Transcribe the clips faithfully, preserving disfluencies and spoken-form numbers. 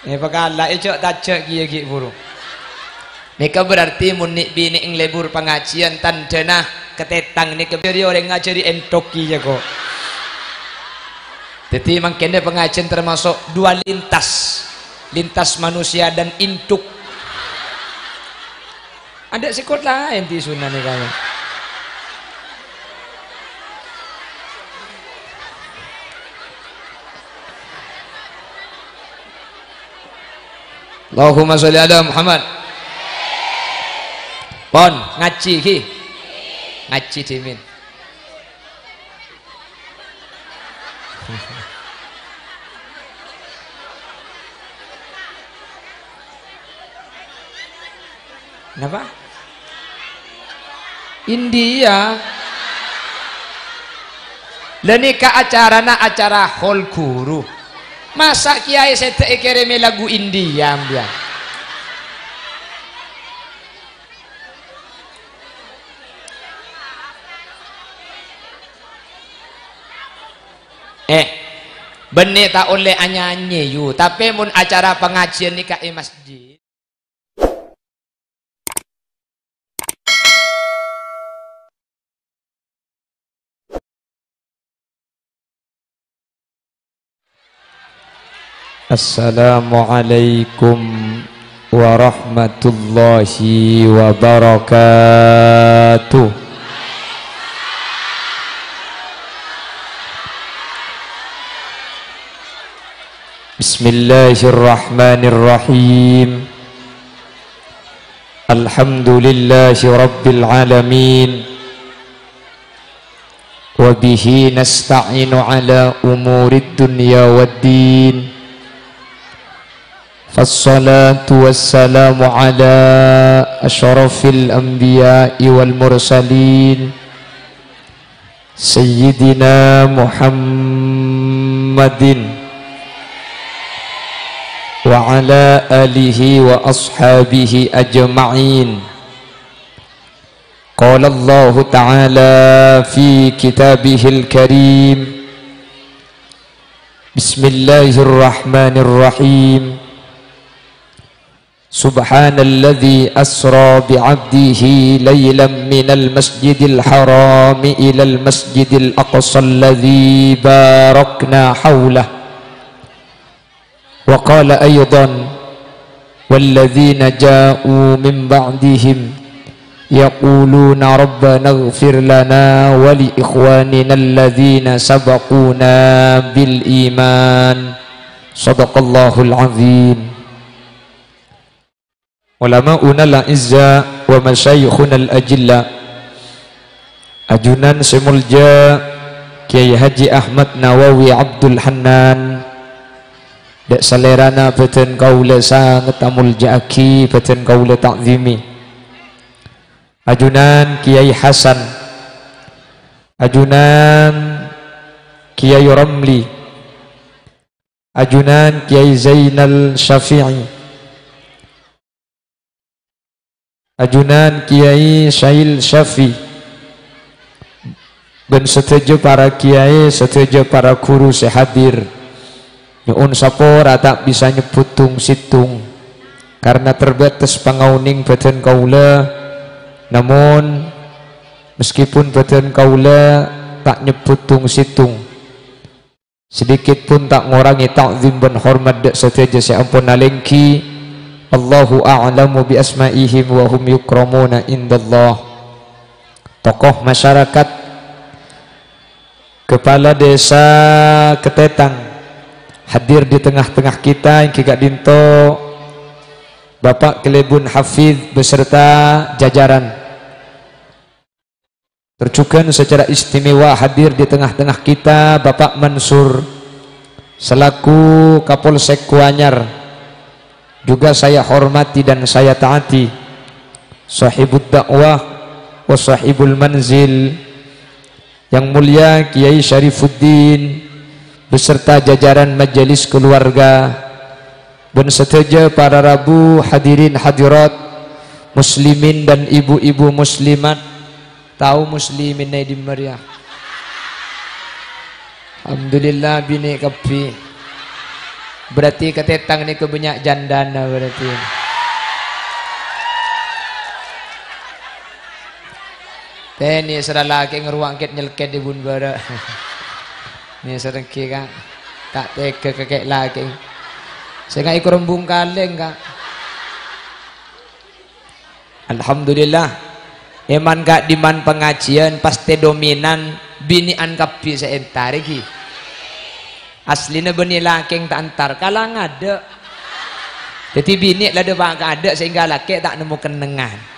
Èpakala, èjhâ' tajhâ' kèya ghi' buru. Nèka berarti mon nè'-binè' nglebur pangajiân, tandhâna katètang nèka jârèya orèng ngajhâri ènthok kèya, kok. Dhâddhi, mangkènè pangajiân termasuk dua lintas, lintas manusia dan induk. Adâ' sè kot laèn ti sunane kaya. Allahumma sholli ala Muhammad. Pon, ngajhi, ghi. Ngajhi dhimèn. Napa? India. Lha nèka acarana acara haul guru. Masa' kèyaè sèdhâ èkèrèmè lagu India, mbiya? Eh, bânnè ta' ollè anyanyè, yu. Tapè mon acara pangajiân nèka è masjid. Assalamualaikum warahmatullahi wabarakatuh. Bismillahirrahmanirrahim. Alhamdulillahi rabbil alamin. Wa bihi nasta'inu ala umurid dunya waddin. Fassalatu wassalamu ala asyrafil anbiya'i wal mursalin, Sayyidina Muhammadin wa ala alihi wa ashabihi ajma'in. Qala Allahu ta'ala fi kitabihil karim, Bismillahirrahmanirrahim. Subhanalladzi asra bi'abdihi lailan minal masjidil harami ilal masjidil aqsalladzi barakna haulah. Wa qala aidan, walladzina ja'u min ba'dihim yaquluna rabbana ighfir lana wa li ikhwanina alladzina sabaquna bil iman. Shadaqallahul azim. Ulama'unal a'izza wa masyayikhunal ajilla. Ajunan sè molja Kyai Haji Ahmad Nawawi Abdul Hannan, dâ' salèrana bâdân kaulâ sanget amolja'aghi, bâdân kaulâ ta'zimi. Ajunan Kyai Hasan, ajunan Kyai Ramli, ajunan Kyai Zainal Syafi'i, ajunan Kyai Syail Syafi, bân sadhâjâ para kyai, sadhâjâ para ghuru sè hadir. Nyo'on sapora ta' bisa nyebbhut tong-settong, karna terbatas pangaonèng bâdân kaulâ. Namon, meskipun bâdân kaulâ ta' nyebbhut tong-settong, sedikit pun ta' ngorangè ta'zim bân hormat dâ' sadhâjâ sè ampon alèngghi. Allahu a'lamu bi asma'ihim wa hum yukramuna indallah. Tokoh masyarakat, Kepala Desa Ketetang hadir di tengah-tengah kita, èngghi ka'dinto Bapak Kelebun Hafid beserta jajaran. Terjugan secara istimewa hadir di tengah-tengah kita Bapak Mansur selaku Kapolsek Kuanyar, juga saya hormati dan saya taati, sahibud dakwah wa sahibul manzil, Yang Mulia Kiai Syarifuddin beserta jajaran majelis keluarga, bân sadhâjâ para rabu, hadirin hadirat, muslimin dan ibu-ibu muslimat. Tao muslimin è dimma rèya? Alhamdulillah, binè' kabbhi. Berarti katètang nèka bânnya' jandâna berarti. Tè nèsèra lakè' ngrowa' kèt-nyèlkèt è bun bârâ'. Nèsèra ènggi, Ka'. Ta' tegghâ kakè' lakè'. Sènga' èkorombung kalèng, Ka'. Alhamdulillah. È man ka'dimman pangajiân pastè dominan binè'an kabbhi sè entar, ghi. Asllina bânnè lakè' ta' entar, kala ngadâ'. Dhâddhi binè' la dâpa' ka adâ' sehingga lakè' ta' nemmo kennengngan.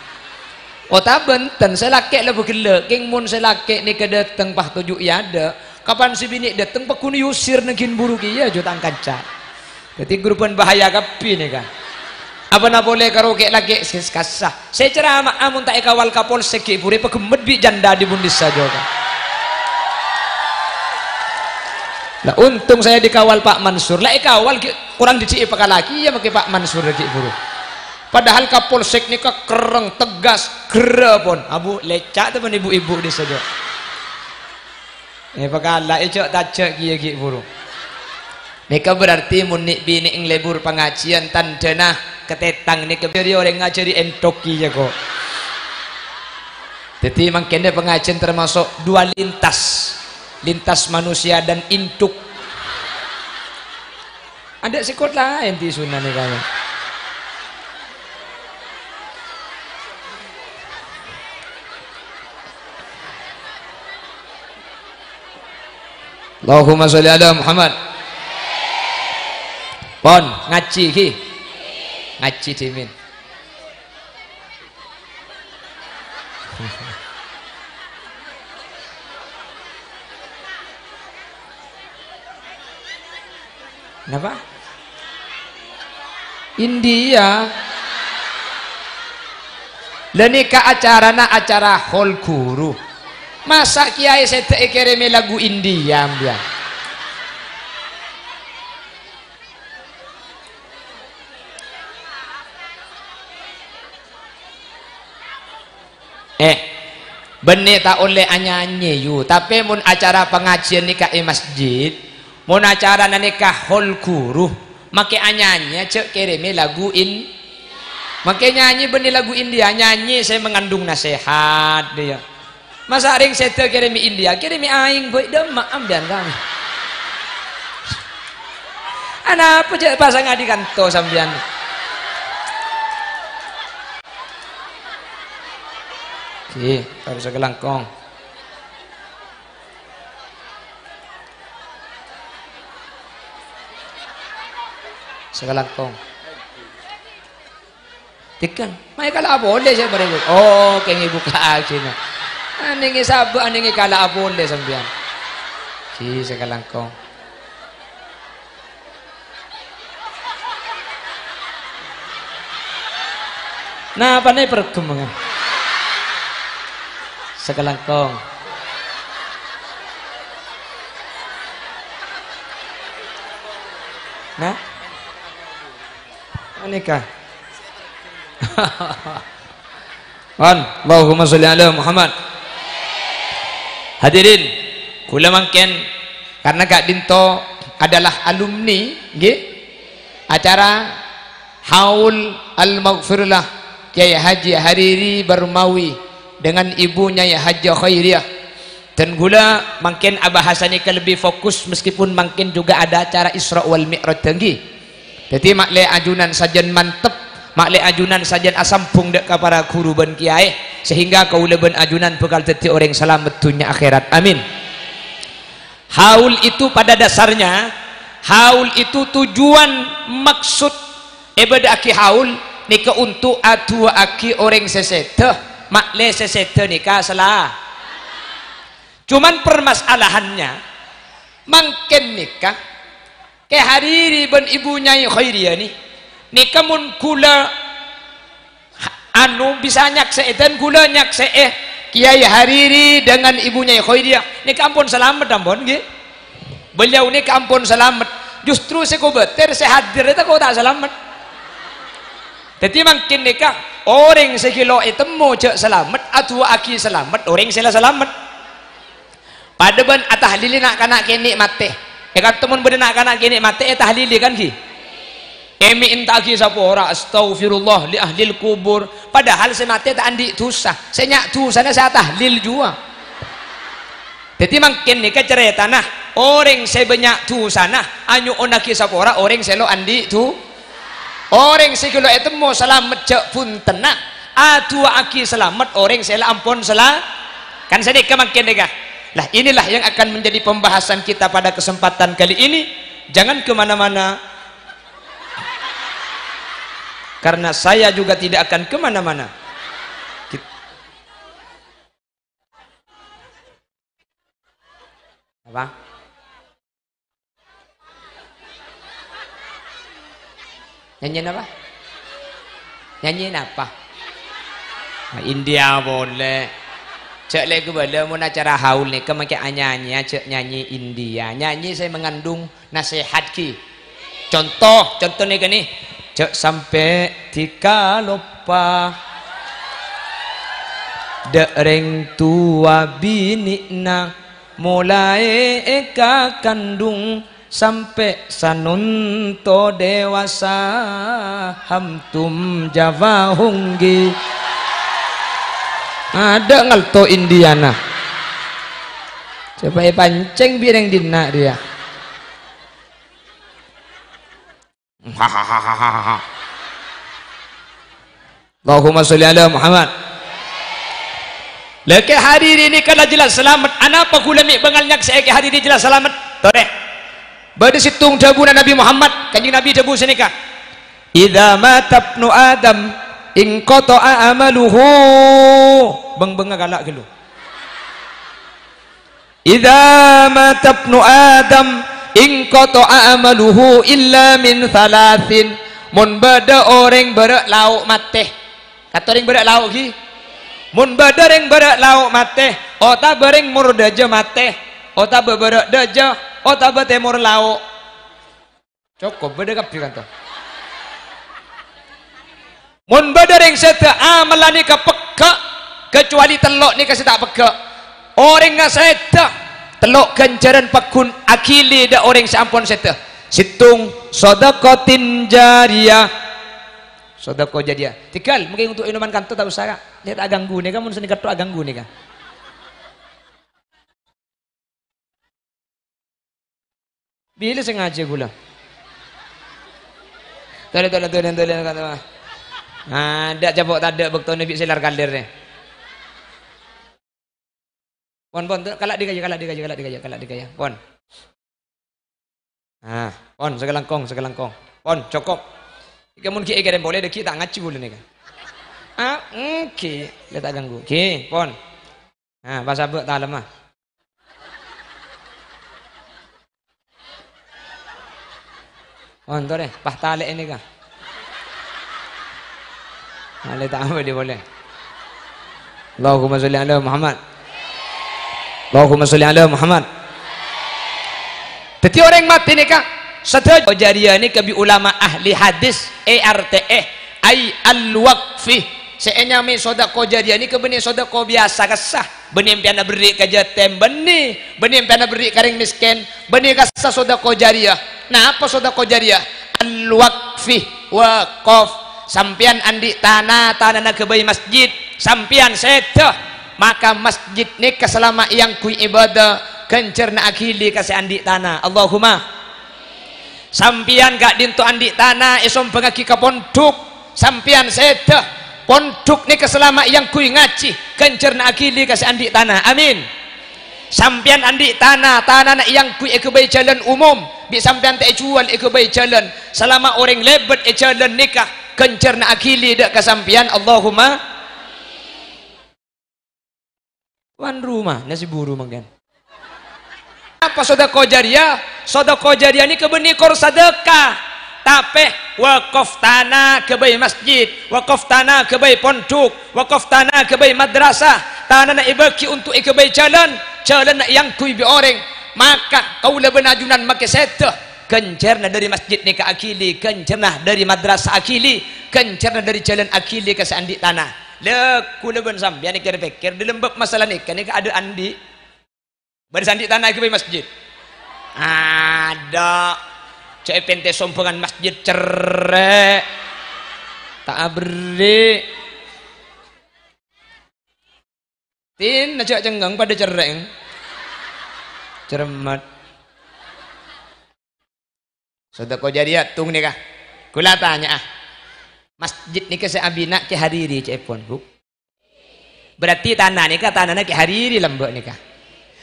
Otabâ bhunten, sè lakè' la bâghellâ', kèng mon sè lakè' nèka dâteng pas toju' è adâ', kapan sè binè' dâteng paggun èusir nèngghi buru kèya, jhâ' tang kanca. Dhâddhi ghuru bân bahaya kabbhi nèka. Apana polè karo kè'-lakè' sè kassa'. Sè cerama'a mon ta' èkawal kapolsek ghi' buru èpaghemmet bi' janda è bun dissa jâgâ. Lah, untung saya dikawal Pak Mansur. La èkawal ghi' korang dâddhi èpakalakè ya makè Pak Mansur ghi' buru. Padahal kapolsek nèka kerrèng, tegas, ghârâ pon. Abu, lècca' teman ibu-ibu dissa jâgâ. Èpakala'è jhâ' tajhâ' kèya ghi' buru. Nèka berarti mon nè'-binè' nglebur pangajiân tandhâna katètang nèka bâri' orèng ngajhâri ènthok kèya, ko'. Dhâddhi mangkèn pangajiân termasuk dua lintas, lintas manusia dan induk. Adâ' sè kot laèn ti sunane kaya. Allahumma sholli ala Muhammad. Pon, ngajhi, ghi. Ngajhi dhimèn. Napa? India. La nèka acarana acara Hol Guru. Masa' kiyaè sèdhâ èkèrèmè lagu India, sampèyan? Eh, bânnè ta' ollè anyanyè, yu. Tapè mon acara pangajiân nèka è masjid, mon acarana nèka Hol Guru, makè anyanyè jhâ' kèrèmè lagu In-, makè nyanyè bânnè lagu India, nyanyè sè mengandung nasehat, iyâ. Masa' rèng sèdhâ kèrèmè India, kèrèmè aèng bhâi dâmma' sampèyan kami. Anapa jhâ' pasanga di kanto sampèyan? Ghi, harus sakalangkong. Sakalangkong. Tikan, mayu kala'a polè sè marè. Oh, kèng èbuka'aghi, nah. Anèngè sabâ', anèngè kala'a polè sampèyan. Ghi, sakalangkong. Napa'an èperghem, mangga. Sakalangkong. Nah? Anèka. Pon, Allahumma sholli ala Muhammad. Hadirin, kaulâ mangkèn karena ka'dinto adalah alumni, ngghi, acara Haul Al-Maghfirullah Kiai Haji Hariri Barmawi dengan ibunya Nyai Haji Khairiyah. Dan kaulâ mangkèn abahasa nèka lebih fokus meskipun mangkèn juga ada acara Isra wal Mi'raj, ngghi. Dhâddhi, ma'lè ajunan sajân mantep, ma'lè ajunan sajân asambhung dâ' ka para ghuru bân kiyaè, sehingga kaulâ bân ajunan bhâkal dhâddhi orèng salamet dhunnya akhèrat. Amin. Haul itu pada dasarnya, haul itu tujuan maksud èbâdâ'aghi haul nèka untuk adu'aaghi orèng sè sèdhâ, ma'lè sè sèdhâ nèka sala-, Cuman permasalahannya, mangkèn nèka, Kè Hariri bân Ibu Nyai Khairiyah nè-, nèka mon kaulâ, anu, bisa nyaksè'è, dan kaulâ nyaksè'è Kiai Hariri dengan Ibu Nyai Khairiyah nèka ampon salamet, ampon, ngghi. Beliau nèka ampon salamet. Justru sè kobâtèr sè hadir nèka kok ta' salamet. Dhâddhi mangkèn nèka, orèng sè ghi' lo' ètemmo jhâ' salamet, adu'aaghi salamet orèng sè la salamet. Padâ bân atahlilè na'-kana' kènè' matè. È, kan mon bâdâ na'-kana' kènè' matè ètahlili, kan, ghi? Èmè'enta'aghi sapora, "Astaghfirullah li ahlil kubur." Padahal sè matè ta' andi' dhusa. Sè nya' dhusana sè atahlil jhuwa. Dhâddhi mangkèn nèka carètana, orèng sè bânnya' dhusana anyo'onnaghi sapora orèng sè lo' andi' dhu-, orèng sè ghâllu ètemmo salamet jhâ' bhuntenna, adu'aaghi salamet orèng sè la ampon sala-, kan sanèka mangkèn nèka. Lah, inilah yang akan menjadi pembahasan kita pada kesempatan kali ini. Jangan kemana-mana, karena saya juga tidak akan kemana-mana. Git-, apa? Nyanyi apa? Nyanyi apa? Nah, India boleh. Jhâ' lè ghâbây mon acara haul nèka makè anyanyi, jhâ' nyanyi India. Nyanyi sè mengandung nasehat, ghi. Conto, conto nèka nè. Jhâ' sampè' dhikaloppa dâ' rèng towa binè'na, molaè èkakandhung sampè' sanonto dewasa, hamtum jawahunggi. Adâ' ngalto Indiana. Coba èpancèng bi' rèng dinna' rèya. Allahumma sholli ala Muhammad. Lha, Kè Hadiri nèka la jelas salamet. Anapa ghulâ mè' bângal nyaksè'è Kè Hadiri jelas salamet? Torè. Bâdâ sèttong dhâbuna Nabi Muhammad, Kanjeng Nabi dhâbu sanèka, "Idza mata ibnu Adam inqata'a amaluhu." Bâng-bângnga kala' ghâllu. "Idza mata ibnu Adam inqata'a amaluhu illa min tsalatsin." Mon bâdâ orèng bârâ' lao' matè. Ka'dinto rèng bârâ' lao', ghi? Mon bâdâ rèng bârâ' lao' matè, otabâ rèng mor dâjâ matè, otabâ bârâ' dâjâ, otabâ tèmor lao'. Cokop, bâdâ kabbhi ka'dinto. Mon bâdâ rèng sèdhâ amalla nèka pegghâ', kacuali tello' nèka sè ta' pegghâ'. Orèngnga sèdhâ, tello' ghânjhârân pagghun aghili dâ' orèng sè ampon sèdhâ. Sèttong, shadaqatin jariyah. Shadaqah jariyah. Tèghâl, mungkin untuk inoman ka'dinto ta' osa, Ka'. Nè ta' aghânggu nèka, mon sanèka tok aghânggu nèka. Bilâ sè ngajhi ghulâ? Tolè, tolè, tolè, tolè, kata. Adâ' capo' tadâ' bâktona bi' sè lar-kalèr, rè. Pon, pon, kala' dikaya, kala' dikaya, kala' dikaya, kala' dikaya. Pon. Ah, pon, sakalangkong, sakalangkong. Pon, cokop. Èka mon ghi' èkèrèm polè, dâgghi' ta' ngajhi ghulâ nèka. Ah, èngghi, la ta' ganggu. Ghi, pon. Ah, pas abâ' talemma. Ontore, pas talè'è nèka. Talè ta' apa dhi polè. Allahumma sholli ala Muhammad. Allahumma sholli ala Muhammad. Dhâddhi orèng matè nèka sadhâjâ jariya nèka bi' ulama ahli hadis èartè'è ai al-waqfi. Sè ènyamaè sodaqoh jariya nèka bânnè sodaqoh biyasa kassa. Bânnè empèyan aberri' ka jâtèm, bânnè. Bânnè empèyan aberri' ka rèng mèskèn, bânnè kassa sodaqoh jariya. Napa sodaqoh jariya? Al-waqfi, wakaf. Sampèyan andi' tana, tanana ghâbây masjid. Sampèyan sèdhâ, maka masjid nèka salama èangghuy ibadah, ghânjhârna aghili ka sè andi' tana. Allahumma. Sampèyan ka'dinto andi' tana èsombhângaghi ka pondhuk. Sampèyan sèdhâ, pondhuk nèka salama èangghuy ngajhi, ghânjhârna aghili ka sè andi' tana. Amin. Sampèyan andi' tana, tanana èangghuy èghâbây jhâlân umum, bi' sampèyan ta' èjhuwâl èghâbây jhâlân. Salama orèng lèbât è jhâlân nèka, ghânjhârna aghili dâ' ka sampèyan. Allahumma. Wan roma, nasi buru mangkèn. Apa sodaqoh jariya? Sodaqoh jariya nèka bânnè kor sadâkah. Tapè wakaf tana ghâbây masjid, wakaf tana ghâbây pondhuk, wakaf tana ghâbây madrasah, tanana èbâghi onto' èghâbây jhâlân, jhâlânna èangghuy bi' orèng. Maka kaulâ bân ajunan makè sèdhâ, ghânjhârna dâri masjid nèka aghili, ghânjhârna dâri madrasah aghili, ghânjhârna dâri jhâlân aghili ka sè andi' tana. Lha, kaulâ bân sampèyan kèr-pèkkèr, dâlem bab masalah nèka, nèka adâ' andi'. Bâdâ sè andi' tana èghâbây masjid. Adâ'. Jhâ' èpèntè sombhângan masjid cerrè'. Ta' aberri'. Tin, ajâ' cengngeng padâ cerrè'. Cermet. Sedekah jariyah tung nèka. Kaulâ tanya, ah. Masjid nèka sè abina Kè Hariri ca'èpon, Bu? Berarti tana nèka tanana Kè Hariri lambâ' nèka.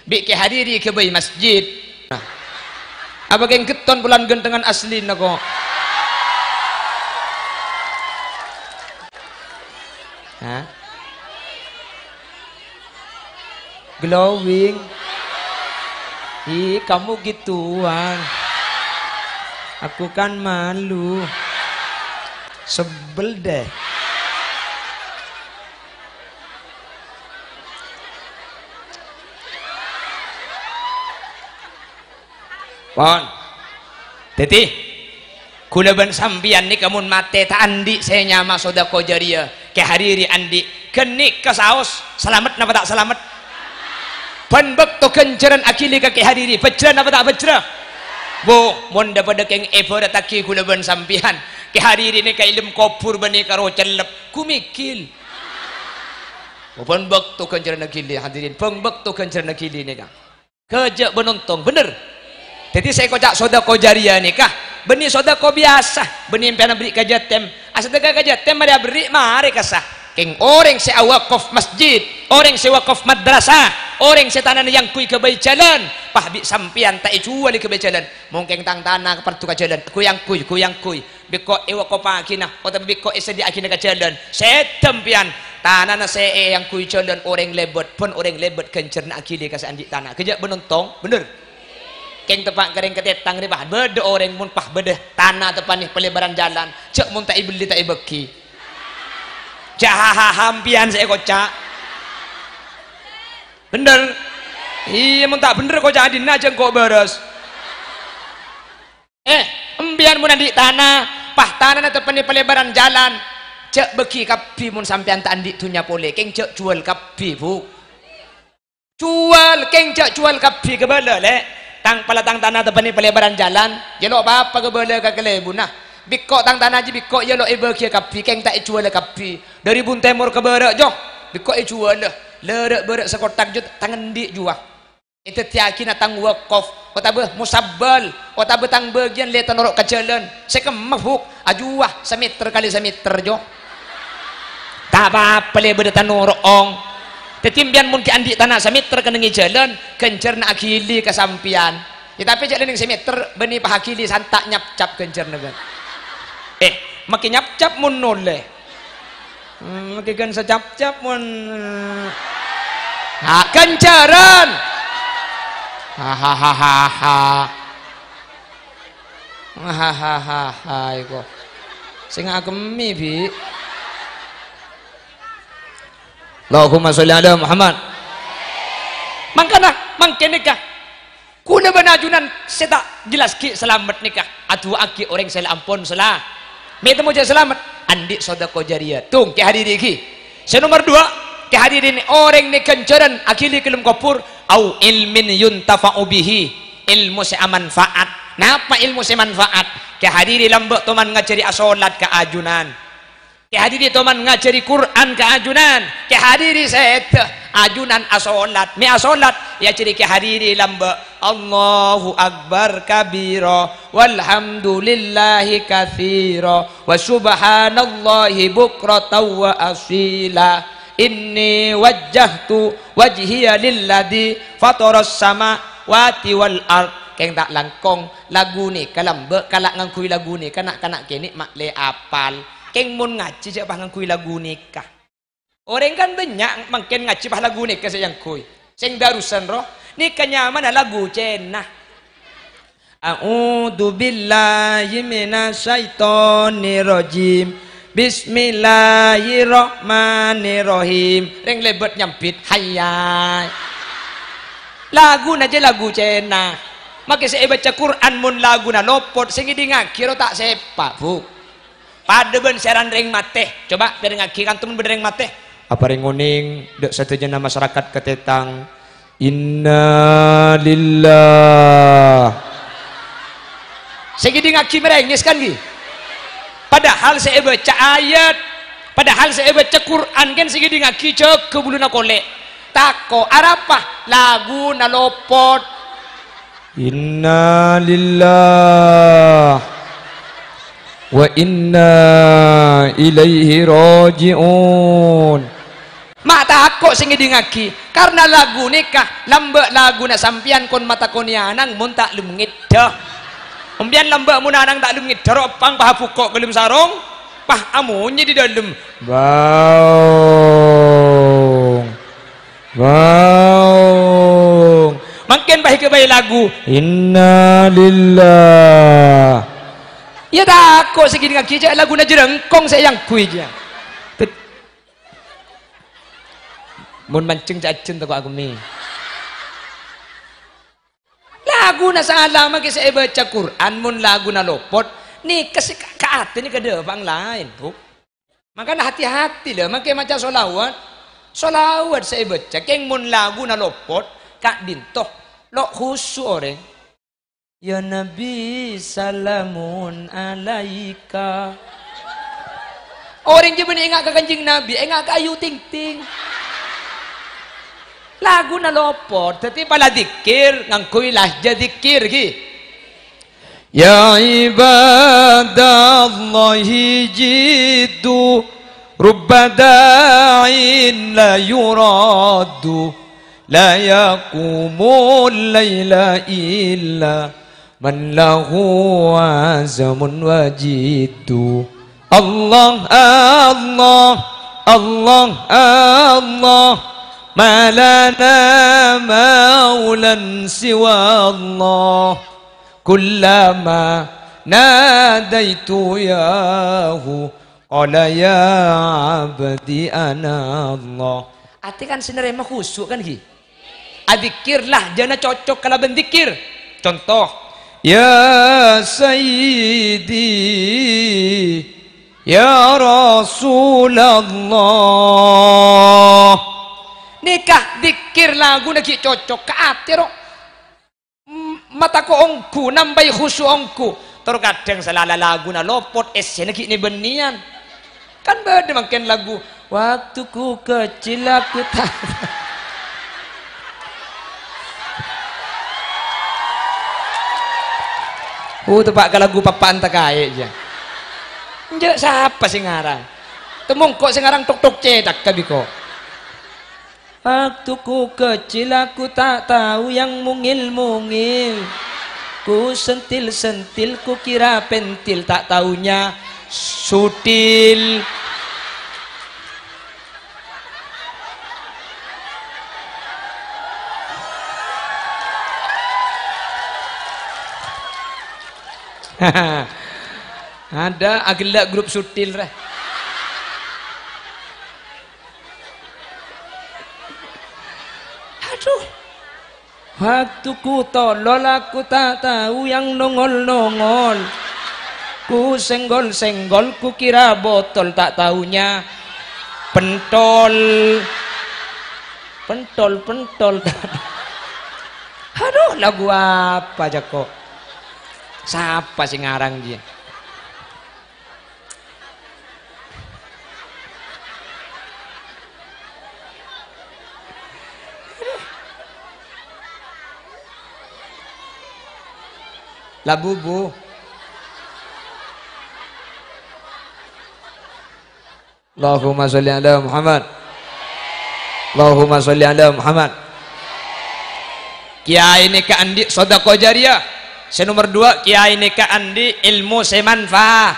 Bi' Kè Hariri èghâbây masjid. Nah. Apa kèng ghetton polana gantèngan aslina kok? Hah? Glowing. Ih, kamu gituan. Aku kan malu. Sebel deh. Pon. Dhâddhi, kaulâ bân sampèyan nèka mon matè ta' andi' sè nyama sodako jâriyah, Kè Hariri andi', ghânèka saos, salamet napa ta' salamet? Bân bâkto ghânjhârân aghili ka Kè Hariri, bhâjhrâ napa ta' bhâjhrâ? Bu, mon dhâ-padhâ kèng èbhârâttaghi kaulâ bân sampèyan, Kè Hariri nèka è alam kobhur bânnè karo cellep, ghu mèghil. Bân bâkto ghânjhârân aghili, hadirin, bân bâkto ghânjhârân aghili nèka. Ghâjâ' bân ontong, bhender? Dhâddhi sè èkoca' sodako jâriyah nèka bânnè sodako biyasa, bânnè empèyan aberri' ka jâtèm. Asadheka ka jâtèm marè aberri', marè kassa. Kèng orèng sè awakaf masjid, orèng sè wakaf madrasah, orèng sè tanana èyangghuy ghâbây jhâlân, pas bi' sampèyan ta' èjhuwâl èghâbây jhâlân. Mon kèng tang tana parlo ka jhâlân, ghu-yangghuy, ghu-yangghuy. Bi' engko' èwakafaghi na, otabâ bi' engko' èsadhiyâ'aghina ka jhâlân. Sèdhâ empèyan, tanana sè èyangghuy jhâlân orèng lèbât, bân orèng lèbât ghânjhârânna aghili ka sè andi' tana. Ghâjâ' bân ontong, bhender? Kèng teppa' ka rèng katètang rè, pas bâdâ orèng mon pas bâdâ tana teppa'na palèbârân jhâlân, jhâ' mon ta' èbelli ta' èbâghi. Jhâ' ha-ha-ha empèyan sè èkoca'. Bhender? Iyâ, mon ta' bhender koca' dinna' jhâ' engko' bârâs. Eh, empèyan mon andi' tana, pas tanana teppa'na palèbârân jhâlân, jhâ' bâghi kabbhi mon sampèyan ta' andi' dhunnya polè, kèng jhâ' jhuwâl kabbhi, Bu. Jhuwâl, kèng jhâ' jhuwâl kabbhi ghâbâlâ, Lè'. Tang pala tang tana teppa'na palèbârân jhâlân, èyalo' pa-apa ghâbâlâ ka kalèbunna. Bi' engko' tang tana jiyâ bi' engko' èyalo' èbâghiyâ kabbhi, kèng ta' èjhuwâlâ kabbhi. Dâri Buntèmor ka bârâ', Jo, bi' engko' èjhuwâlâ. Lârâ' bârâ' sakothak, Jo, tang andi' jhuwâ. Èdhâddhiyâghina tang wakaf, otabâ musabbal, otabâ tang bâgiyân lè tanoro' ka jhâlân. Sè kemma, Bu', ajhuwâ samèter kalè samèter, Jo. Ta' pa-apa lè bâdâ tanoro', ong. Dhâddhi, empèyan mon ghi' andi' tana samèter kennengngè jhâlân, ghânjhârânna aghili ka sampèyan. Yâ, tapè jhâ' lenneng samèter, bânnè pahaghili santa' nyapcap ghânjhârânna, kan. Eh, makè nyapcap mon nolè. Hmm, makè ghân sacapcap mon. Ha, ghânjhârân. Hahaha. Hahaha, iko. Sè ngakemmè, Bi'. Allahumma sholli ala Muhammad. Mangkana, mangkèn nèka. Kaulâ bân ajunan sè ta' jelas ghi' salamet nèka, adu'aaghi orèng sè la ampon sala-, mè' temmo jhâ' salamet, andi' sodako jâriyah. Tung, Kè Hariri ghi. Sè nomer duwâ', Kè Hariri nè-, orèng nè ghânjhârân aghili ka dâlem kobhur, au ilmin yuntafa'u bihi, èlmo sè amanfaat. Napa èlmo sè manfaat? Kè Hariri lambâ' toman ngajhâri asolat ka ajunan. Kè Hariri toman ngajhâri Qur'an ka ajunan. Kè Hariri sèdhâ, ajunan asolat. Mè' asolat, èajhâri Kè Hariri lambâ', "Allahu Akbar kabira, walhamdulillahi katsira, wa subhanallahi bukratan wa asila. Inni wajjahtu wajhiya lilladzi fataras samawati wal ard." Kèng ta' langkong, lagu nèka lambâ' kala' ngangghuy lagu nèka na'-kana' kènè' ma' lè apal. Kèng mon ngajhi jhâ' pas ngangghuy lagu nèka. Orèng kan bânnya' mangkèn ngajhi pas lagu nèka sè èangghuy. Sèng darusan roh, nèka nyamana lagu Cèna. A'udzubillahi minasyaitonirrajim. Bismillahirrahmanirrahim. Rèng lèbât nyambit, hayya. Laguna jhâ' lagu Cèna. Makè sè èbâca Qur'an mon laguna lopot, sè ngèdingngaghi roh ta' sèpa', Bu. Padâ bân sèran rèng matè. Coba pèrèngngaghi kanto mon bâdâ rèng matè. Aparèng onèng dâ' sadhâjâna masarakat Katètang. Inna lillah. Sè ngèdingngaghi marèngès, kan, ghi? Padahal sè èbâca ayat, padahal sè èbâca Qur'an, kan, sè ngèdingngaghi jâgâ buluna kolè'. Tako', arapa? Laguna lopot. Inna lillah wa inna ilaihi raji'un. Ma' tako' sè ngèdingngaghi, karna lagu nèka lambâ' laguna sampèyan kon matakonè ana'na mon ta' lem ngèddhâ. Sampèyan lambâ' mon ana'na ta' lem ngèddhâ, ro' pang paha bhuko' ka lem sarong, pas amonyè è dâlem. Baung. Baung. Mangkèn pas èghâbây lagu. Inna lillah. Iyâ tako' sè ngèdingngaghi jâ' laguna jârângkong sè èangghuy jâ'. Mon manjheng ca'èjjhân tako' akemmè. Laguna sala makè sè èbâca Qur'an, mon laguna lopot, nèka sè ka-, ka atè nèka dâpa' laèn, Bu. Mangkana hati-hati, la, makè maca sholawat. Sholawat sè èbâca, kèng mon laguna lopot, ka'dinto, lo' khusu' orèng. Ya Nabi, salamun alaika. Orèng jâ' bânnè enga' ka Kanjeng Nabi, enga' ka Ayu Ting Ting. Laguna lopot, dhâddhi pala dzikir, ngangghuy lahja dzikir, ghi. Ya ibadallahi jiddu, rubba da'in la yuraddu. La yaqumul laila illa man lahu azmun wa jiddu. Allah, Allah, Allah, Allah, ma lana maulan siwa Allah. Kullama nadaitu yahu, qala ya abdi ana Allah. Atè kan sè narèma khusu' kan, ghi? Adzikir lahjana cocok kalabân dzikir. Conto, ya Sayyidi, ya Rasulullah. Nèka dzikir laguna ghi' cocok ka atè, ro'. M-, matako ongghu, nambai khusu' ongghu. Tor kadhâng sè la-, la-, laguna lopot, essèna ghi' nè-bânnèyan. Kan bâdâ mangkèn lagu, "Waktuku kecil aku tak." Uh, teppa' ka lagu pappa'an takaè, jâ. Enjâ' sapa sè ngarang? Temongko' sè ngarang tok-tok cètak ka biko. Waktuku kecil aku tak tahu yang mungil-mungil. Ku sentil-sentil, ku kira pentil, tak taunya sutil. Ada agella' grup sutil, rè. Aduh. Waktuku tolol, aku tak tahu yang nongol-nongol. Ku senggol-senggol, ku kira botol, tak taunya pentol. Pentol, pentol. Aduh, lagu apa, jako'? Sapa sè ngarang, jiyâ? Labubu. Allahumma sholli ala Muhammad. Allahumma sholli ala Muhammad. Kèyaè nèka andi' sodaqoh jariyah. Sè nomer duwâ', kèyaè nèka andi' èlmo sè manfa-,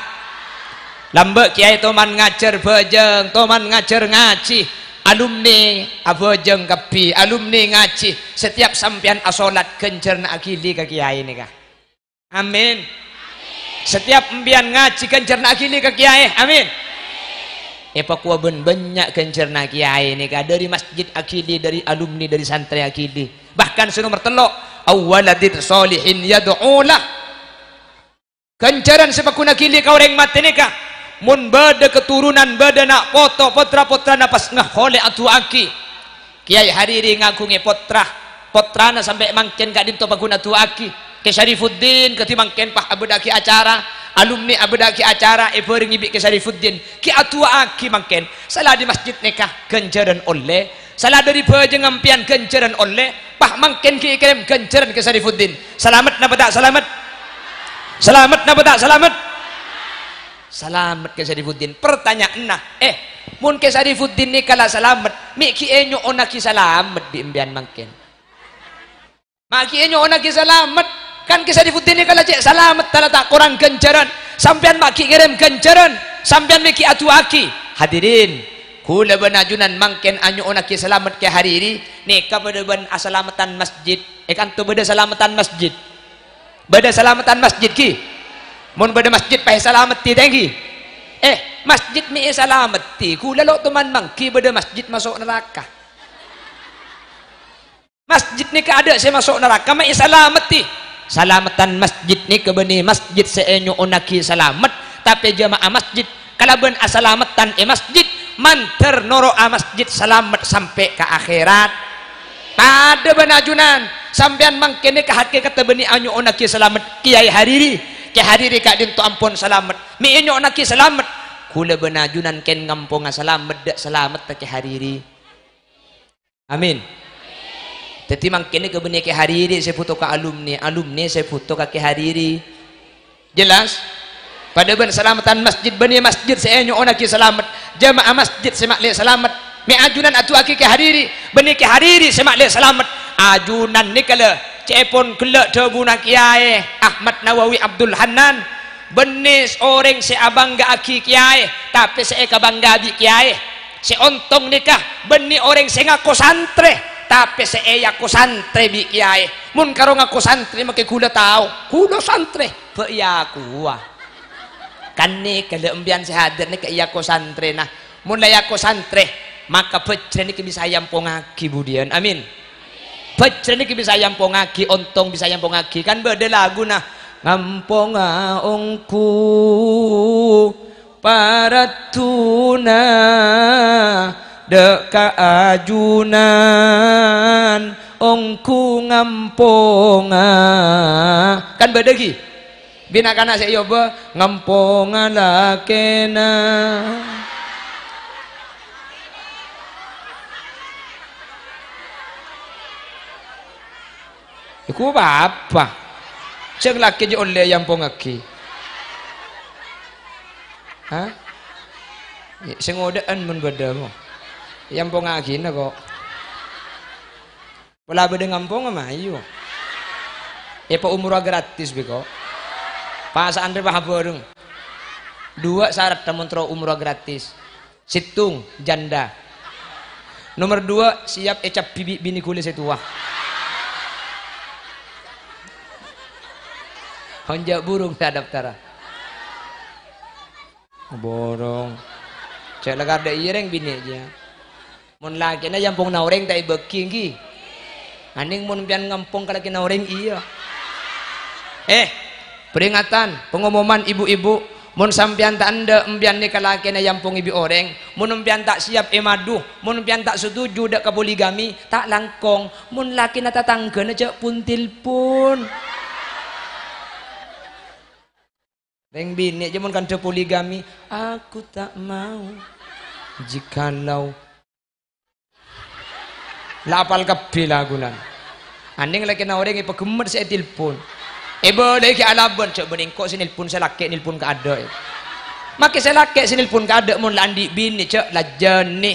lambâ' kèyaè toman ngajhâr bhâjâng, toman ngajhâr ngajhi. Alumni abhâjâng kabbhi, alumni ngajhi. Satèyap sampèyan asolat, ghânjhârânna aghili ka kèyaè nèka. Amin. Satèyap empèyan ngajhi, ghânjhârânna aghili ka kèyaè. Amin. Èpakowa bân bânnya' ghânjhârânna kèyaè nèka, dâri masjid aghili, dâri alumni, dâri santrè aghili. Bahkan sè nomer tello', "Aw waladin sholihin yad'u lah." Ghânjhârân sè paggun aghili ka orèng matè nèka, mon bâdâ katoronan, bâdâ na' poto, potra-potrana pas ngaholè adu'aaghi. Kèyaè Hariri ngaghungè potra, potrana sampè' mangkèn ka'dinto paggun adu'aaghi. Kè Syarifuddin kadhi mangkèn, pas abâḍâ'aghi acara, alumni abâḍâ'aghi acara èbhârengngè bi' Kè Syarifuddin, ghi' adu'aaghi mangkèn. Sala è masjid nèka ghânjhârân ollè, sala ḍâri bhâjângnga sampèyan ghânjhârân ollè, pas mangkèn ghi' èkèrèm ghânjhârân Kè Syarifuddin. Salamet napa ta' salamet? Salamet napa ta' salamet? Salamet Kè Syarifuddin. Pertanyaanna, eh, mon Kè Syarifuddin nèka la salamet, mè' ghi' ènyo'onnaghi salamet bi' sampèyan mangkèn? Ma' ghi' ènyo'onnaghi salamet. Kan Kè Syarifuddin nèka la cè' salamet, ta' la ta' korang ghânjhârân. Sampèyan ma' ghi' ngèrèm ghânjhârân. Sampèyan mè' ghi' adu'aaghi. Hadirin, kaulâ bân ajunan mangkèn anyo'onnaghi salamet Kè Hariri. Nèka paḍâ bân asalameddhân masjid. È kanto bâḍâ salameddhân masjid. Bâḍâ salameddhân masjid, ghi? Mon bâḍâ masjid, pas èsalameddhi, ta' ènggi? Eh, masjid mè' èsalameddhi. Kaulâ lo' toman mangghi bâḍâ masjid maso' naraka. Masjid nèka aḍâ' sè maso' naraka, ma' èsalameddhi. Salameddhân masjid nèka bânnè masjid sè ènyo'onnaghi salamet, tapè jamaah masjid kalabân asalameddhân è masjid, mandhâr noro'a masjid salamet sampè' ka akhèrat. Paḍâ bân ajunan, sampèyan mangkèn nèka hakèkatta bânnè anyo'onnaghi salamet Kèyaè Hariri. Kè Hariri ka'ḍinto ampon salamet, mè' ènyo'onnaghi salamet. Kaulâ bân ajunan kèng ngamponga salamet, ḍâ' salametta Kè Hariri. Amin. Dhâddhi mangkèn nèka bânnè Kè Hariri sè bhuto ka alumni, alumni sè bhuto ka Kè Hariri. Jelas? Paḍâ bân salameddhân masjid, bânnè masjid sè ènyo'onnaghi salamet, jamaah masjid sè ma'lè salamet. Mè' ajunan adu'aaghi Kè Hariri, bânnè Kè Hariri sè ma'lè salamet. Ajunan nèka la cè'èpon ghellâ' dhâbuna Kèyaè Ahmad Nawawi Abdul Hannan, bânnè orèng sè abângga'aghi Kèyaè, tapè sè èkabângga bi' Kèyaè. Sè ontong nèka bânnè orèng sè ngako santrè, tapè sè èako santrè bi' kèyaè. Mon karo ngako santrè makè ghulâ tao, ghulâ santrè, bâ' èakowa. Kan nèka la empèyan sè hadir nèka èako santrèna. Mon la èako santrè, maka bhâjrâ nèka bisa èampongngaghi budiyân. Amin. Bhâjrâ nèka bisa èampongngaghi, ontong bisa èampongngaghi. Kan bâḍâ laguna, "Ngamponga ongghu." Paraddhuna ḍâ' ka ajunan ongghu ngamponga. Kan bâḍâ ghi? Bi' na'-kana' sè èobâ ngamponga lakèna. Iku apa? Jhâng lakè jhâ' ollè èampongngaghi. Hah? Sè ngoḍâ'ân mon bâḍâ mo. Èampongngaghi na ko'. Pola bâḍâ ngampong mayu. Èpaumrowa gratis bi' ko'. Pasa'an rè paha bhâreng. Ḍuwâ' sarat mon terro umrowa gratis. Sèttong, janda. Nomer ḍuwâ', siap ècabbhi bi' binè ghulâ sè towa. Honja' burung ta' daftar. Borong. Cè' la kaḍâ' iyâ rèng binè' jiyâ. Mon lakèna èampongana orèng ta' èbâghi, ènggi? Anèng mon sampèyan ngampong ka lakèna orèng, iyâ. Eh, peringatan, pengumuman ibu-ibu, mon sampèyan ta' endâ' sampèyan nèka lakèna èampongè bi' orèng, mon sampèyan ta' siap èmaḍu, mon sampèyan ta' setuju ḍâ' ka poligami, ta' langkong. Mon lakèna tatangghâna jhâ' pon-telpon. Rèng binè' jiyâ mon kandhâ poligami, "Aku tak mau jikalau." La apal kabbhi laguna. Anèng lakèna orèng èpaghemmet sè ètelpon. Èbâlâi ghi' alabân, "Jhâ' bânnè engko' sè nelpon, sè lakè' nelpon kaadâ'." Makè sè lakè' sè nelpon kaadâ' mon la anḍi' binè', jhâ' lajânè.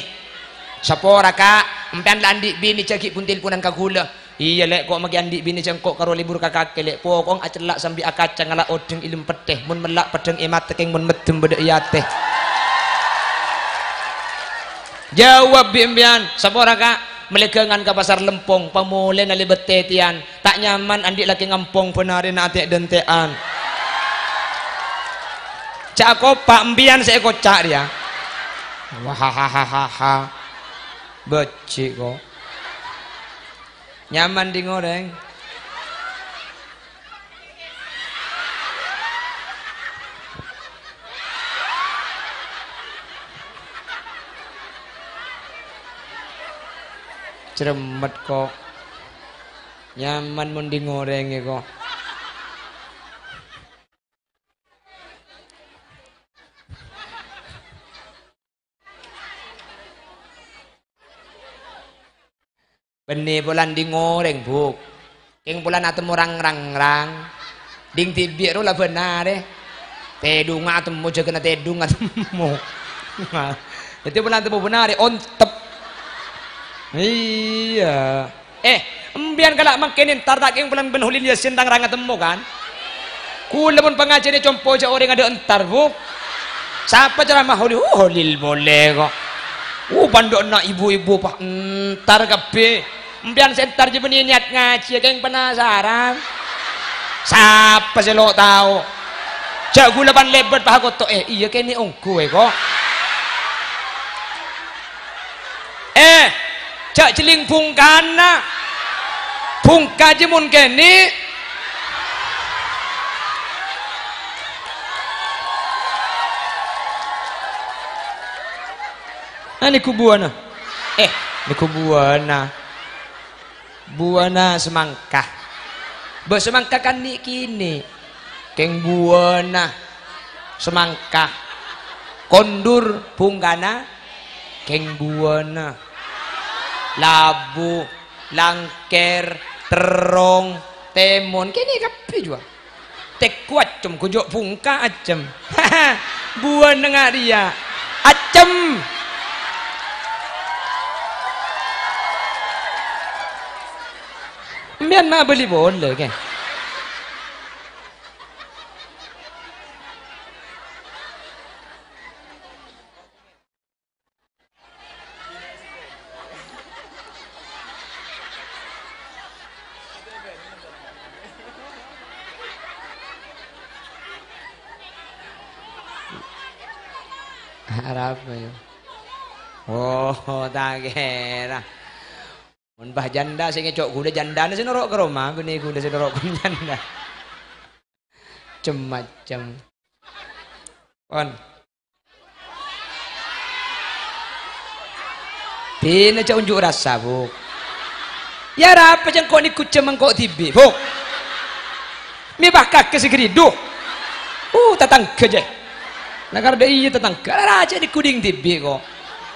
Sapora, Ka', sampèyan la anḍi' binè', jhâ' ghi' pon telponan ka ghulâ. Iyâ, Lè', ko' makè anḍi' binè' jhâ' engko' karo lebur ka kakè, Lè'. Pokok acella' sambi akaca ngala' oḍheng è lèmpetthè. Mon mella' peḍḍhâng è matè kèng mon mèddem bâḍâ è atè. Jawab bi' empèyan, sapora, Ka', mellè ghângan ka Pasar Lempong, pamolèna lèbât tètèyan. Ta' nyaman anḍi' lakè ngampong bân arèna atè'-dântè'an. Ca' akopa' empèyan sè èkoca' rèya. Wahahahaha. Bâji' ko'. Nyaman ḍing orèng. Cermet ko'. Nyaman mon ḍing orèng è ko'. Bânnè polana ding orèng, Bu'. Kèng polana atemmo rang-rangrang. Ding dhibi' ro la bân arè. Tèdhungnga atemmo, jâgâna tèdhung atemmo. Dhâddhi polana atemmo bân arè, ontep. Iyâ. Eh, empèyan kala' mangkèn entar ta' kèng polana bân Kholil Yasin tang rang atemmo, kan? Kaulâ mon pangajiyân è compo jâ' orèng adâ' entar, Bu'. Sapa ceramah Kholil? Oh, Kholil polè, kok. Oh, pandhu'na ibu-ibu, Pa', entar kabbhi. Empèyan sè entar jâ' bânnè niyat ngajhi, kèng penasaran. Sapa sè lo' tao? Jâ' kaulâ pan lèbât, Pa', koto. Eh, iyâ kènè' ongghu, eh, kok. Eh, jâ' jhelling bhungkana. Bhungka jâ' mon kènè'. Ah, nèko buwâna. Eh, nèko buwâna. Buwâna semangka. Bâ semangka kan nè'-kènè'. Kèng buwâna semangka. Kondur bhungkana kèng buwâna. Labu, langkèr, terrong, tèmon, kènè' kabbhi jhuwa. Tèko accem, ghun jâ' bhungka accem. Buwâna nga' rèya. Accem. Empèyan ma' abâli polè, kè. Arapa, yâ? Oh, ta' kèra. Mon bâ jhândhâ sè ngèco' ghulâ, jhândhâna sè noro' ka roma, bânnè ghulâ sè noro' ka jhândhâ. Cem-macem. Pon. Dinah jhâ' onjhu' rassa, Bu'. Yâ, arapa jâ' engko' nèko jhâ' mangko' dhibi', Bu'? Mè' bâ kakè sè ghâridhu. Uh, tatangghâ, jâ. Nakar dâ' iyâ tatangghâ. Ra, jhâ' nèko ding dhibi', ko'.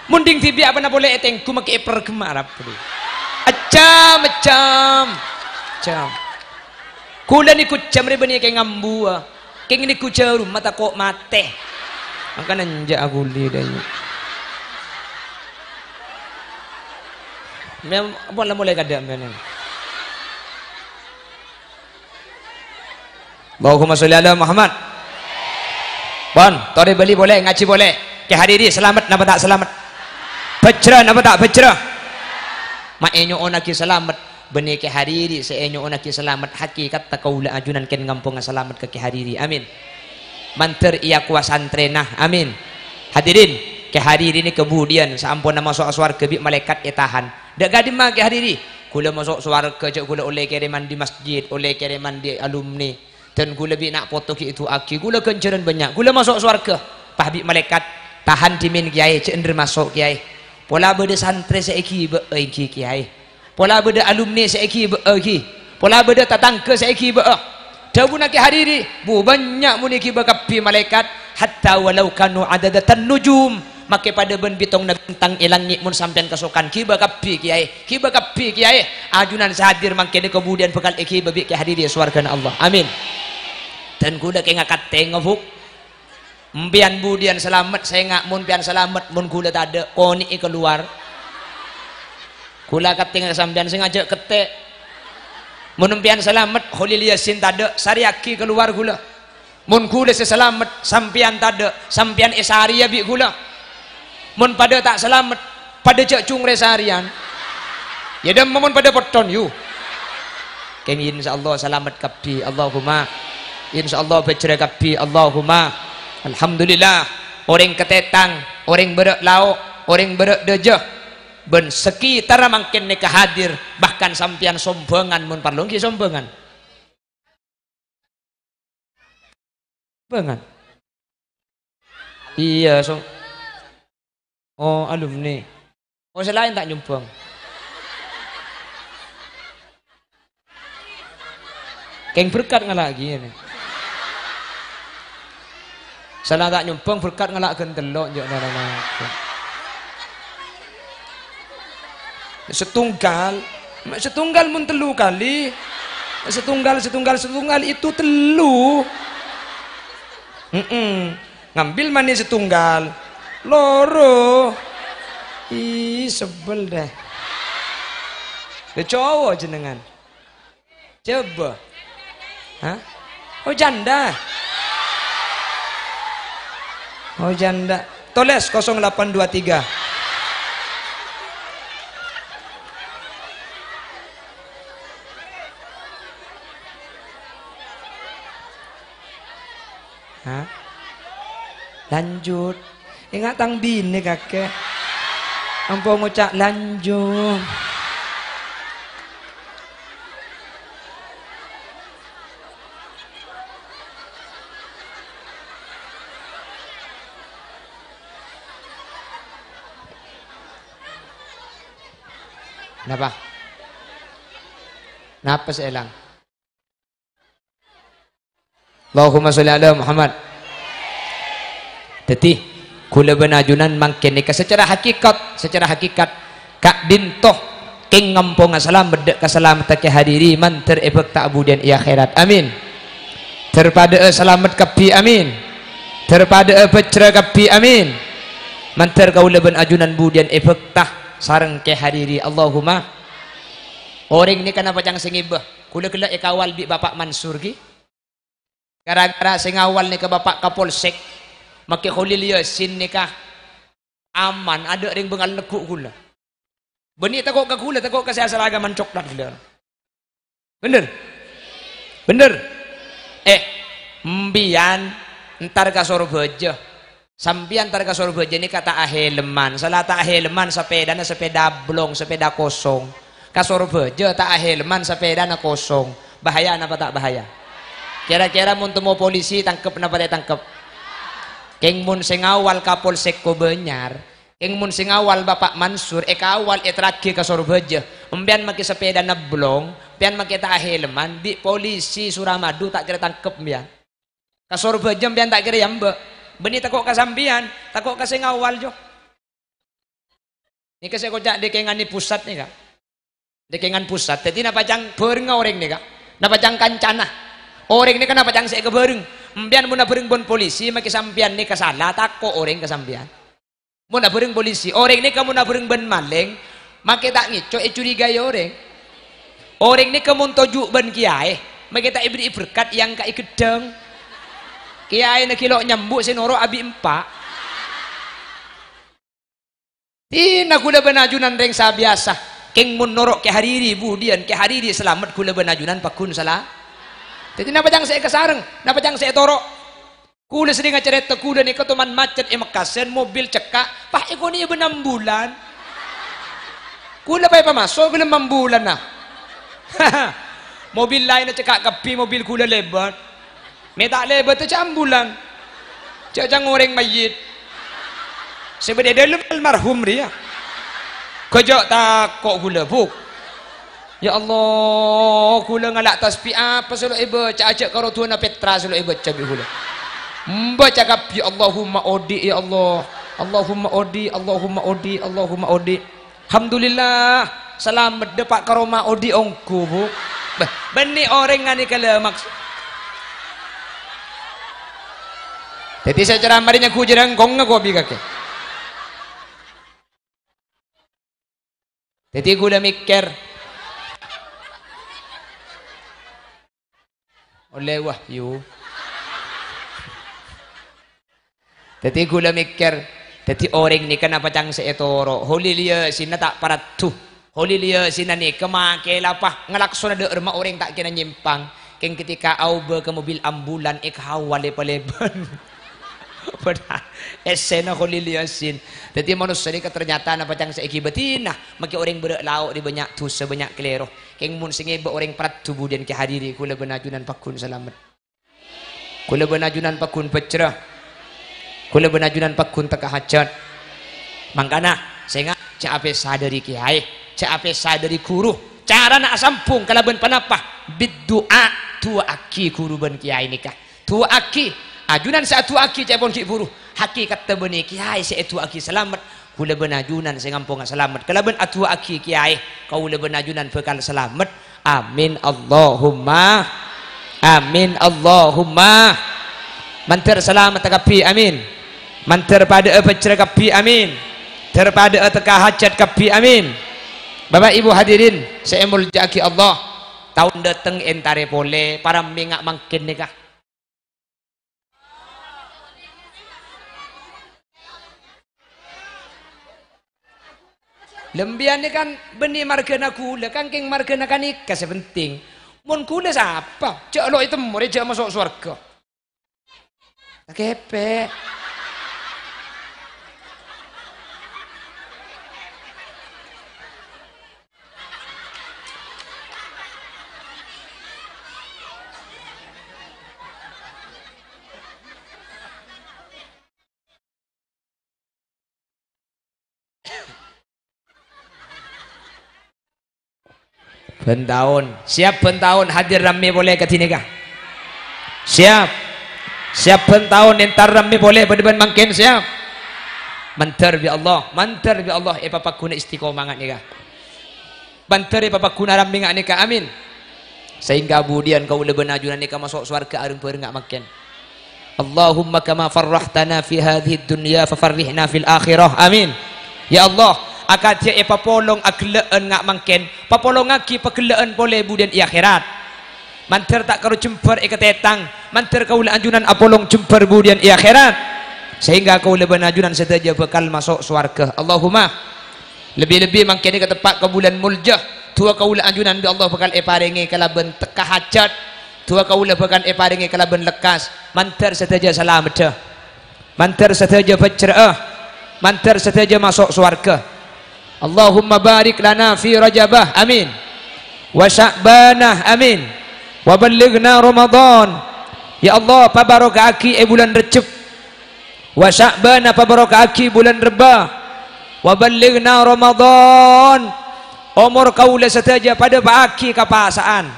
Mon ding dhibi' apana polè ètengghu makè èperghem arapa, Bu'? Ajâm, ajâm. Ajâm. Ghulâ nèko jhâ' rè bânnè kèng ambuwâ. Kèng nèko jhârum, ma' tako' matè. Mangkana enjâ' aghuli dâ' iyâ. Mè' pola molaè kadâ' mèn. Allahumma sholli ala Muhammad. Pon, torè bâli polè, ngajhi polè. Kè Hariri salamet napa ta' salamet? Bhâjrâ napa ta' bhâjrâ? Ma' ènyo'onnaghi salamet. Bânnè Kè Hariri sè ènyo'onnaghi salamet, hakèkatta kaulâ ajunan kèng ngamponga salamet ka Kè Hariri. Amin. Mandhâr èyakowa santrèna. Amin. Hadirin, Kè Hariri nèka budiyân saamponna maso' sowarghâ bi' malaèkat ètahan. Dâ' ka'dimma Kè Hariri? Ghulâ maso' sowarghâ jâ' ghulâ ollè kèrèman dhi masjid, ollè kèrèman dhi alumni. Dân ghulâ bi' na' poto ghi' èdu'aaghi, ghulâ ghânjhârân bânnya', ghulâ maso' sowarghâ. Pas bi' malaèkat, "Tahan dhimèn, Kèyaè, jhâ' endher maso', Kèyaè. Pola bâdâ santrè sè èghibâ'â èngghi, Kèyaè. Pola bâdâ alumni sè èghibâ'â èngghi. Pola bâdâ tatangghâ sè èghibâ'â." Dhâbuna Kè Hariri, "Bu, bânnya' mon èghibâ kabbhi malaèkat, hatta walau kanu adadatan nujum." Makè padâ bân bitongnga bintang è langngè' mon sampèyan kasokan. Ghibâ kabbhi, Kèyaè. Ghibâ kabbhi, Kèyaè. Ajunan sè hadir mangkèn kabudiyân bhâkal èghibâ bi' Kè Hariri è sowarghâna Allah. Amin. Dân ghulâ kèng akatènga, Bu'. Empèyan budiyân salamet, sènga' mon empèyan salamet, mon ghulâ tadâ', konè'è kalowar. Ghulâ akatènga ka sampèyan sè ngajhâk kettè'. Mon empèyan salamet, Kholil Yasin tadâ', sarèyaghi kalowar ghulâ. Mon ghulâ sè salamet, sampèyan tadâ', sampèyan èsarèya bi' ghulâ. Mon padâ ta' salamet, padâ jhâ' cungrè sarèyan. Yâ, dâmma mon padâ potthon, yu. Kèng insyaallah salamet kabbhi, Allahumma. Insyaallah bhâjrâ kabbhi, Allahumma. Alhamdulillah, orèng Katètang, orèng Bârâ' Lao', orèng Bârâ' Dâjâ, bân sakitarra mangkèn nèka hadir, bahkan sampèyan sombhângan mon parlo, èngghi sombhângan. Bângan. Iyâ, so-, oh, alumni. Oh, sè laèn ta' nyombhâng. Kèng berkat ngala' ghi. Sala ta' nyombhâng, berkat ngala' ghân tello', jhâ' nara-nara. Sè tongghâl. Setunggal mon tello kali. Setunggal, setunggal, setunggal itu tello. Mm-mm. Ngambil mani setunggal. Loro. Ih, sebel deh. Lha cowok jenengan. Coba. Hah? Oh, janda. Oh, janda. Tulis kosong delapan dua tiga. Hah? Lanjut. Enga' tang binè kakè. Ampo ngoca' lanjut. Napa? Napa sè èlang? Allahumma sholli ala Muhammad. Dhâddhi, ghulâ bân ajunan mangkèn nèka sacara hakikat, sacara hakikat, ka'dinto kèng ngamponga salamet dâ' kasalameddhâ Kè Hadiri mandhâr èbhâkta abudhiyân è akhèrat. Amin. Dhâr padâ'â salamet kabbhi, amin. Dhâr padâ'â bhâjrâ kabbhi, amin. Mandhâr kaulâ bân ajunan budhiyân èbhâkta sareng Kè Hadiri. Allahumma. Orèng nèka napa ca'na sè ngibâ? Ghulâ ghellâ' èkawal bi' Bapa' Mansur, ghi. Gara-gara sè ngawal nèka Bapa' Kapolsek, makè Kholil Yasin nèka aman, adâ' rèng bângal neggu' ghulâ. Bânnè tako' ka ghulâ, tako' ka sè asaragâ man coklat ghulâ. Bhender? Bhender? Eh, empèyan entar ka Sorbhâjâ. Sampèyan entar ka Sorbhâjâ nèka ta' ahèleman. Sala ta' ahèleman, sapèdana sapèda blong, sapèda kosong. Ka Sorbhâjâ ta' ahèleman, sapèdana kosong. Bahaya napa ta' bahaya? Kèra-kèra mon temmo polisi, tangkep napa ta' tangkep? Kèng mon sè ngawal Kapolsek Kobanyar, kèng mon sè ngawal Bapa' Mansur, èkawal èterraghi ka Sorbhâjâ. Empèyan makè sapèdana blong, empèyan makè ta' ahèleman, bi' polisi Suramadu ta' kèra tangkep empèyan. Ka Sorbhâjâ empèyan ta' kèra èambâ'. Bânnè tako' ka sampèyan, tako' ka sè ngawal, Jo. Nèka sè èkoca' dikèngan pusat nèka. Dikèngan pusat. Dhâddhi napa ca'na bhârengnga orèng nèka? Napa ca'na kancana? Orèng nèka napa ca'na sè èkabhâreng? Empèyan mon abhâreng bân polisi, makè sampèyan nèka sala, tako' orèng ka sampèyan. Mon abhâreng polisi, orèng nèka mon abhâreng bân malèng, makè ta' ngèco' ècurigaè orèng. Orèng nèka mon toju' bân kèyaè, makè ta' èberri'i berkat, èangka'è ghedhâng. Kèyaèna ghi' lo' nyambu' sè noro' abi' empa'. Dina ghulâ bân ajunan rèng sabiyasa, kèng mon noro' Kè Hariri budhiyân, Kè Hariri salamet, ghulâ bân ajunan pagghun sala-, dhâddhi napa ca'na sè èkasareng, napa ca'na sè ètoro'? Ghulâ serrèng acarèta, ghulâ nèka toman macet è Mekkasân, mobil cekka', pas èkonè'è bân ambulan. Ghulâ pas èpamaso' ghellem ambulanna. Mobil laènna cekka' kabbhi, mobil ghulâ lèbât. Mè' ta' lèbât jhâ' ambulan. Jhâ' ca'na orèng mayyit. Sè bâdâ è dâlem almarhum rèya. Ghâjâ' tako' ghulâ, Bu'. Ya Allah, ghulâ ngala' tasbih apa sè lo' èbâca, jhâ' karo du'âna Petra sè lo' èbâca bi' ghulâ. Mbâca kabbhi, "Allahumma odi', ya Allah. Allahumma odi', Allahumma odi', Allahumma odi'." Alhamdulillah, salamet dâpa' ka roma odi' ongghu, Bu'. Bâh, bânnè orèng nganèka la maks-, dhâddhi sè ceramah rè nyangghu jârângkongnga kobi kakè. Dhâddhi ghulâ mèkkèr. Ollè wahyu. Dhâddhi ghulâ mèkkèr, dhâddhi orèng nèka napa ca'na sè ètoro'? Kholil Yasinna ta' paraddhu. Kholil Yasinna nèka makè lapa ngalaksona dâ' remma orèng ta' kèra nyèmpang. Kèng ketika aobâ ka mobil ambulan èkawal è palèbân. Padahal essèna Kholil Yasin. Dhâddhi manossa nèka ternyata napa ca'na sè èghibâdhina, makè orèng bârâ' lao' rè bânnya' dhusa, bânnya' kalèro. Kèng mon sè ngèbâ orèng paraddhu budhiyân Kè Hariri, ghulâ bân ajunan pagghun salamet. Ghulâ bân ajunan pagghun bhâjrâ. Ghulâ bân ajunan pagghun tekka hajhât. Mangkana, sènga', jhâ' apèsa dâri kèyaè, jhâ' apèsa dâri ghuru. Carana asambhung kalabân ponapa? Biddu'a, du'a'aghi ghuru bân kèyaè nèka. Du'a'aghi, ajunan sè adu'a'aghi ca'èpon ghi' bhuru. Hakikatta bânnè kèyaè sè èdu'a'aghi salamet. Kaulâ bân ajunan sè ngamponga salamet. Kalabân adu'aaghi kèyaè, kaulâ bân ajunan bhâkal salamet. Amin, Allahumma. Amin, Allahumma. Mandhâr salametta kabbhi, amin. Mandhâr padâ'â bhâjhrâ kabbhi, amin. Mandhâr padâ'â tekka hajhât kabbhi, amin. Bapak Ibu hadirin sè èmoljâ'aghi Allah, taon dâteng èntarè polè, para mènga' mangkèn nèka. Lambiyân nèka kan bânnè marghâna ghulâ, kan kèng marghâna ghânèka sè penting. Mon ghulâ sapa? Jhâ' lo' ètemmo rè, jhâ' maso' sowarghâ. Takèpè'. Bân taon. Siap bân taon hadir rammè polè kadhi nèka? Siap. Siap bân taon entar rammè polè padâ bân mangkèn, siap? Mandhâr bi' Allah, mandhâr bi' Allah èpapaghuna istiqomah nga' nèka. Mandhâr èpapaghuna rammè nga' nèka, amin. Sehingga budiyân kaulâ bân ajunan nèka maso' sowarghâ areng-bhâreng nga' mangkèn. Allahumma kama farrahtana fi hadhid dunya fafarrihna fil akhirah. Amin. Ya Allah, akadhi èpapolong aghellâ'ân nga' mangkèn, papolongaghi paghellâ'ân polè budiyân è akhèrat. Mandhâr ta' karo jembhâr èkatètang, mandhâr kaulâ ajunan apolong jembhâr budiyân è akhèrat. Sehingga kaulâ bân ajunan sadhâjâ bhâkal maso' sowarghâ. Allahumma. Lebbi-lebbi mangkèn nèka teppa' ka bulân molja. Du'a kaulâ ajunan bi' Allah bhâkal èparèngè kalabân tekka hajhât. Du'a kaulâ bhâkal èparèngè kalabân lekkas. Mandhâr sadhâjâ salameddhâ. Mandhâr sadhâjâ bhâjhrâ'â. Mandhâr sadhâjâ maso' sowarghâ. Allahumma barik lana fi Rajabah. Amin. Wa Sya'banah. Amin. Wa ballighna Ramadan. Ya Allah, pabaroka'aghi è bulân Rejjeb. Wa Sya'bana, pabaroka'aghi bulân Rebbâ. Wa ballighna Ramadan. Omor kaulâ sadhâjâ padâpa'aghi ka pasa'an.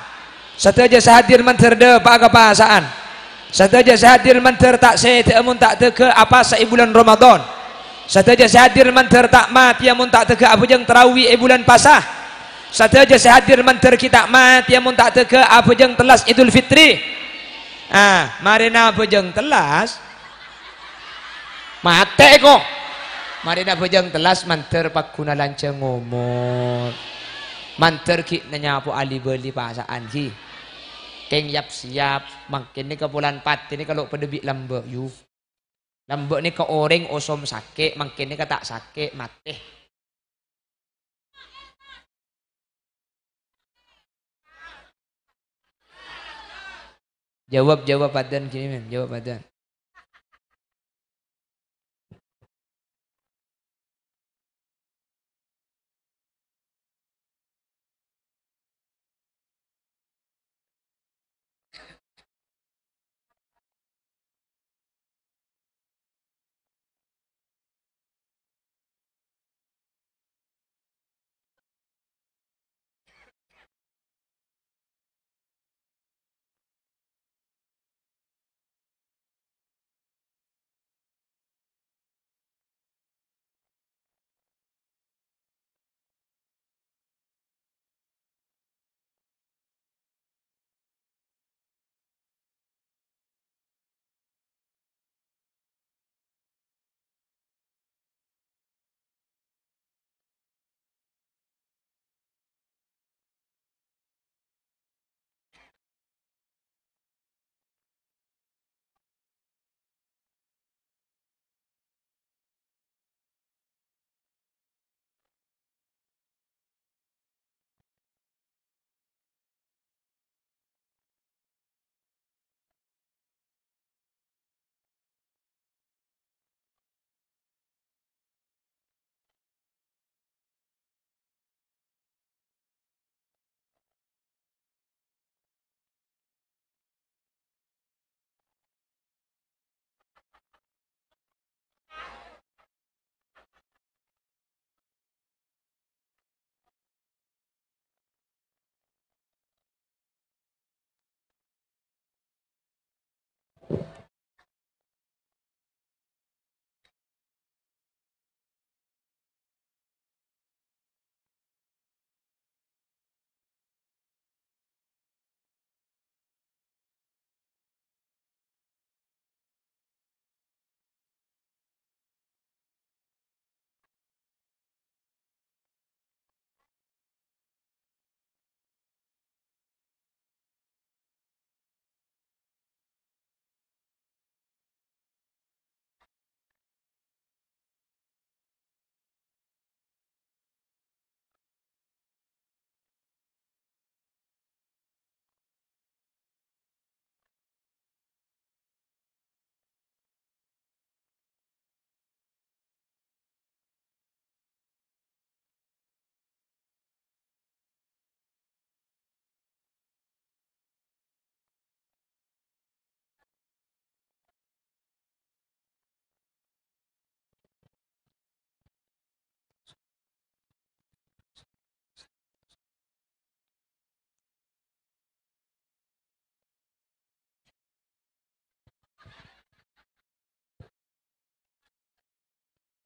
Sadhâjâ sè hadir mandhâr dâpa'a ka pasa'an. Sadhâjâ sè hadir mandhâr ta' sèdhâ'â mon ta' dâgghâ' apasa è bulân Ramadan. Sadhâjâ sè hadir mandhâr ta' matèya mon ta' dâgghâ' abhâjâng tarawi è bulân pasa. Sadhâjâ sè hadir mandhâr ghi' ta' matèya mon ta' dâgghâ' abhâjâng tellas Idul Fitri. Ah, marèna abhâjâng tellas. Matè, ko. Marèna abhâjâng tellas mandhâr pagghuna lanjhâng omor. Mandhâr ghi' nyapo ali-bâli pasa'an, ghi. Kèng yap-siyap, mangkèn nèka polana patè nèka lo' padâ bi' lambâ', yu. Lambâ' nèka orèng osom sakè', mangkèn nèka ta' sakè', matè. Jawab, jawab, adan gini, men. Jawab, adan.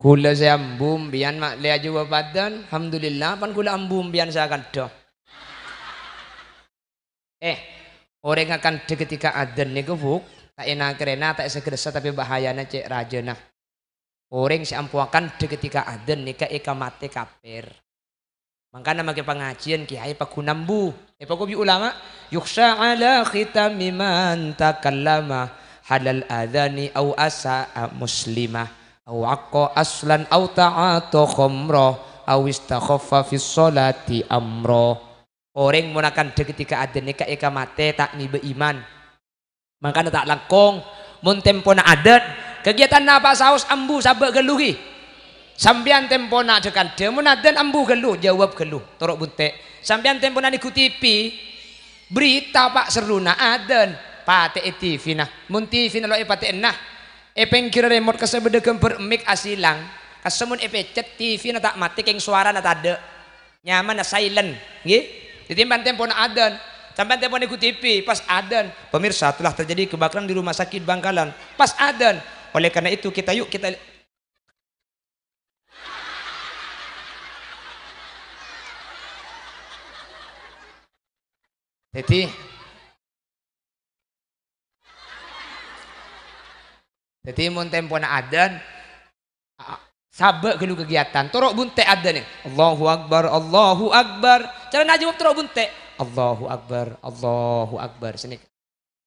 Ghulâ sè ambu mbiyan ma' lè ajâwâb adzan, alhamdulillah, pan ghulâ ambu mbiyan sè akandhâ. Eh, orèng akandhâ ketika adzan nèko, Bu, ta' èna-karèna, ta' èsaghressa, tapè bahayana cè' rajâna. Orèng sè ampo akandhâ ketika adzan nèka èkamatè kafir. Mangkana makè pangajiyân kèyaè paggun ambu. Èpakobyu ulama, "Yukhsha 'ala khitami man takallama halal adzani au asa'a muslima, au 'aqqa aslan au ta'ata khamra, au istakhaffa fis sholati amra." Orèng mon akandhâ ketika adzan nèka èkamatè ta' ngibâ iman. Mangkana ta' langkong, mon tempona adzan, kagiatan napa saos ambu sabâ' ghâllu ghi. Sampèyan tempona dhâ-kandhâ, mon adzan ambu ghâllu, jâwâb ghâllu, toro' bunte'. Sampèyan tempona nèghu T V, berita, Pa', serruna adzan, patè'è T V-na. Mon T V-na lo' èpatè'ana, è pèngghirra remot kassa' bâdâ ghâmbhâr emmik asèlang, kassa' mon èpècet T V-na ta' matè kèng sowarana tadâ'. Nyamana silent, ngghi? Dhâddhi, sampèyan tempona adzan. Sampèyan tempona nèghu T V, pas adzan. Pemirsa, telah terjadi kebakaran di rumah sakit Bangkalan. Pas adzan. Oleh karena itu, kita, yuk kita. Dhâddhi, dhâddhi, mon tempona adzan, a-, sabâ' ghâllu kagiatan. Toro' bunte' adzan, ya. "Allahu Akbar, Allahu Akbar." Carana ajâwâb toro' bunte'. "Allahu Akbar, Allahu Akbar." Sanèka.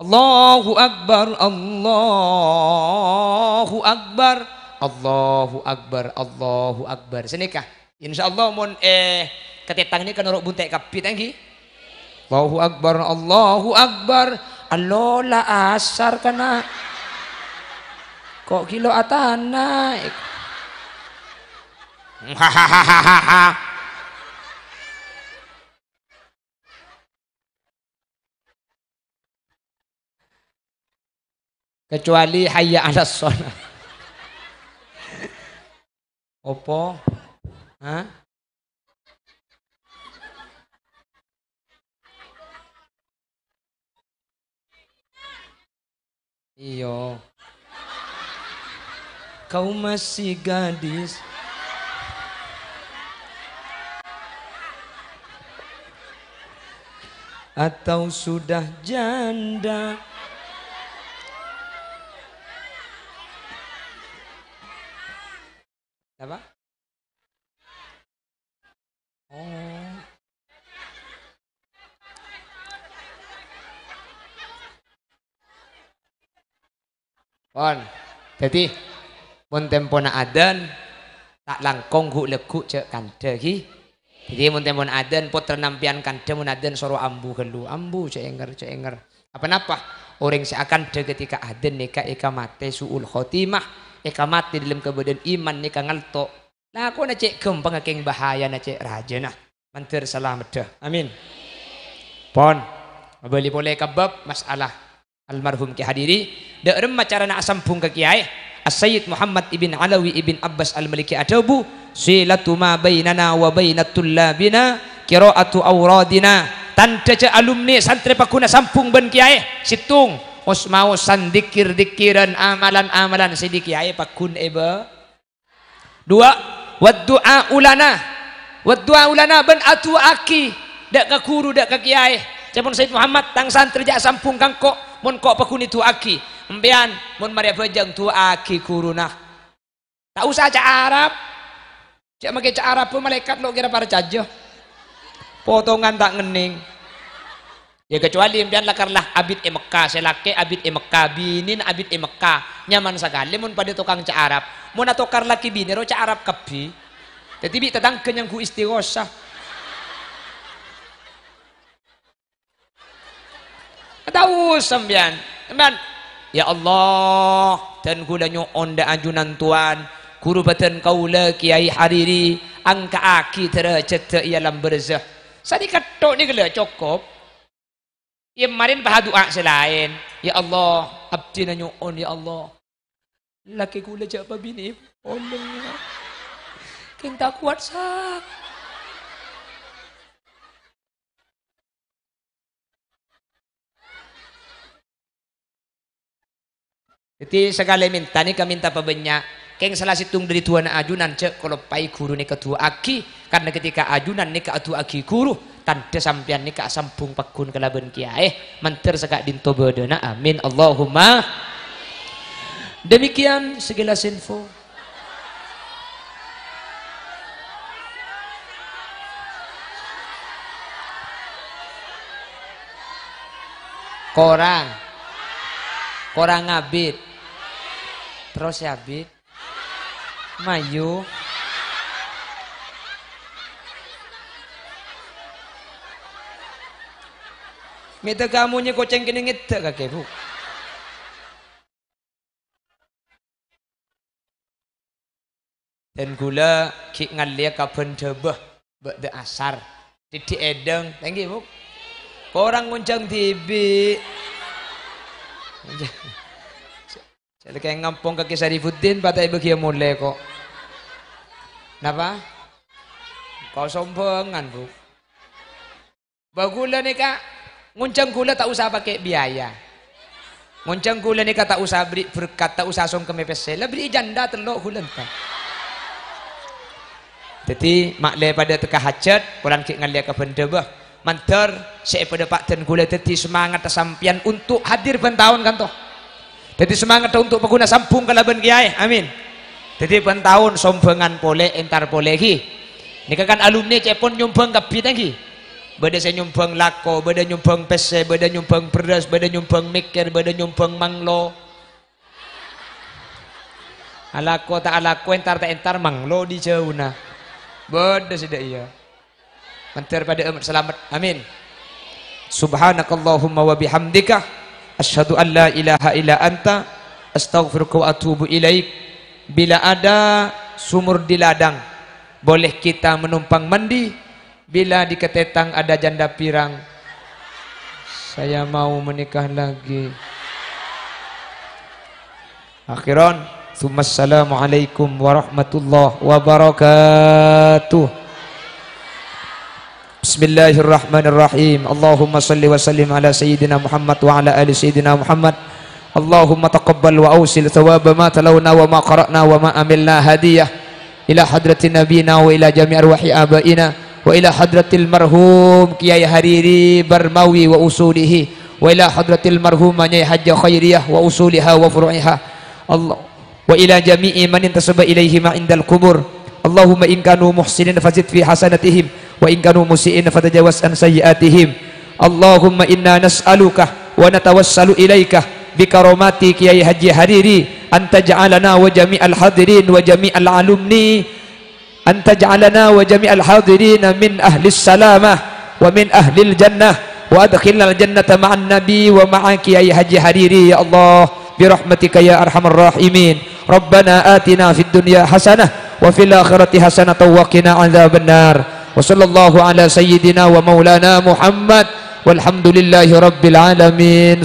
"Allahu Akbar, Allahu Akbar, Allahu Akbar, Allahu Akbar." Sanèka. Insyaallah mon, eh, katètang nèka noro' bunte' kabbhi, ta' ngghi? Allahu Akbar, Allahu Akbar. Allo la asar kana. Ko' ghilo atana. Kecuali hayya 'alas shalah. Opo? Hah? Iyo. Kau masih gadis atau sudah janda? Apa? Oh. Pon. Dhâddhi, mon tempona adzan, ta' langkong ghu'-lagghu' jhâ' kandhâ, ghi. Dhâddhi, mon tempona adzan, pottrana sampèyan kandhâ mon adzan soro ambu ghâllu. Ambu, jhâ' ènger, jhâ' ènger. Apa-napa? Orèng sè akandhâ ketika adzan nèka èkamatè su'ul khotimah, èkamatè dâlem kabâdâ'ân iman nèka ngalto'. Lakona cè' ghâmpangnga kèng bahayana cè' rajâna. Mandhâr salameddhâ. Amin. Pon. Abâli polè ka bab masalah almarhum Kè Hadiri. Dâ' remma carana asambhung ka Kèyaè As-Sayyid Muhammad ibn Alawi ibn Abbas Al-Maliki adhâbu, "Silatu ma bainana wa baina tullabina qira'atu awradina." Tandhâ jhâ' alumni santrè pagghun asambhung bân Kèyaè. Sèttong, os-maosan, dzikir-dzikirân, amalan-amalan sè dhi Kèyaè pagghun èbâ-, Duwâ', "Wa du'a'u lana." "Wa du'a'u lana," bân adu'aaghi dâ' ka ghuru, dâ' ka kèyaè. Ca'èpon Sayyid Muhammad, "Tang santrè jhâ' asambhung ka engko', mon engko' pagghun èdu'aaghi. Empèyan, mon marè abhâjâng, du'aaghi ghuruna. Ta' osa ca' Arab. Jhâ' makè ca' Arabbhâ malaèkat lo' kèra parcajâ. Potongan ta' ngennèng." Ya, kecuali empèyan la karla abit è Mekka, sè lakè' abit è Mekka, binèna abit è Mekka. Nyaman sakalè mon padâ tokang ca' Arab. Mon atokar lakè binè ro ca' Arab kabbhi. Dhâddhi bi' tatangghâ nyangghu istighosah. Tao sampèyan. Sampèyan, "Ya Allah, dân kaulâ nyo'on dâ' ajunan towan, ghuru bâdân kaulâ Kèyaè Hariri, angka'aghi dârâjhâddhâ è alam barzakh." Sanèka tho' nèka la cokop. Iyâ, marèn pas adu'a sè laèn. "Ya Allah, abdhina nyo'on, ya Allah. Lakè kaulâ jhâ' pabinè polè. Kèng ta' kowat, Sa'." Dhâddhi, sakalè mènta nèka mènta pabânnya'. Eng sala sèttong dhâri du'âna ajunan, jhâ' kaloppaè ghuru nèka du'aaghi, karna ketika ajunan nèka adu'aaghi ghuru, tandhâ sampèyan nèka asambhung pagghun kalabân kèyaè. Mandhâr saka'dinto bâdâna, amin, Allahumma. Demikian sekilas info. Korang. Korang abit. Terros sè abit. Mayu. Mènta kamu nyè kocèng kènè' ngèdhâ' kakè, Bu. Dân ghulâ ghi' ngallèya kabân dhâbâ bâdâ asar. Dhiddhi' èdhâng. Thank you, Bu. Korang ngonjhâng dhibi'. Sè lèkè ngampong ka Kè Sarifuddin, patè bâgiyâ molè, ko'. Napa? Ko' sombhângan, Bu. Bâ ghulâ nèka, ngonjhâng ghulâ ta' osa pakè biaya. Ngonjhâng ghulâ nèka ta' osa bherri' berkat, ta' osa songkemmè pèssè. La bherri'i jhândhâ tello' ghulâ èntar. Dhâddhi, ma'lè padâ tekka hajhât, polana ghi' ngallèya kabân dhâbâ. Mandhâr sè èpadâpa' dân ghulâ dhâddhi samangatta sampèyan untuk hadir bân taon kanto. Dhâddhi samangatta untuk pagghun asambhung kalabân kèyaè. Amin. Dhâddhi bân taon sombhângan polè, èntar polè, ghi. Nèka kan alumni ca'èpon nyombhâng kabbhi, ta' ghi? Bâdâ sè nyombhâng lako, bâdâ nyombhâng pèssè, bâdâ nyombhâng bherrâs, bâdâ nyombhâng mèkkèr, bâdâ nyombhâng manglo. Alako ta' alako, èntar ta' èntar, manglo dâri jhâuna. Bâdâ sè dâ' iyâ. Mandhâr padâ amat salamet. Amin. Subhanakallahumma wa bihamdika, asyhadu an la ilaha illa anta, astaghfiruka wa atubu ilaik. Bila ada sumur di ladang, boleh kita menumpang mandi. Bila di Ketetang ada janda pirang, saya mau menikah lagi. Akhiran, tsumma assalamualaikum warahmatullahi wabarakatuh. Bismillahirrahmanirrahim. Allahumma salli wa sallim ala sayyidina Muhammad wa ala ali sayyidina Muhammad. Allahumma taqabbal wa ausil thawaba ma talawna wa ma qara'na wa ma amilna hadiyah ila hadratin nabiyina wa ila jami' arwahi abaina wa ila hadratil marhum Kiai Hariri Barmawi wa usulihi wa ila hadratil marhumah Nyai Hajjah Khairiyah wa usuliha wa furu'iha. Allah. Wa ila jami'i man intasaba ilaihima indal qubur. Allahumma in kanu muhsinin fazid fi hasanatihim, wa in kanu musi'in fatajawaz an sayyi'atihim. Allahumma inna nas'aluka wa natawassalu ilaika bi karomati Kiai Haji Hariri an taj'alana wa jami'al hadirin wa jami'al alumni, an taj'alana wa jami'al hadirin min ahlis salamah wa min ahlil jannah, wa adkhilnal jannata ma'an nabi wa ma'a Kiai Haji Hariri, ya Allah, bi rahmatika ya arhamar rahimin. Rabbana atina fid dunya hasanah wa fil akhirati hasanatan wa qina adzabannar. Wa sallallahu ala sayyidina wa maulana Muhammad, walhamdulillahi rabbil alamin.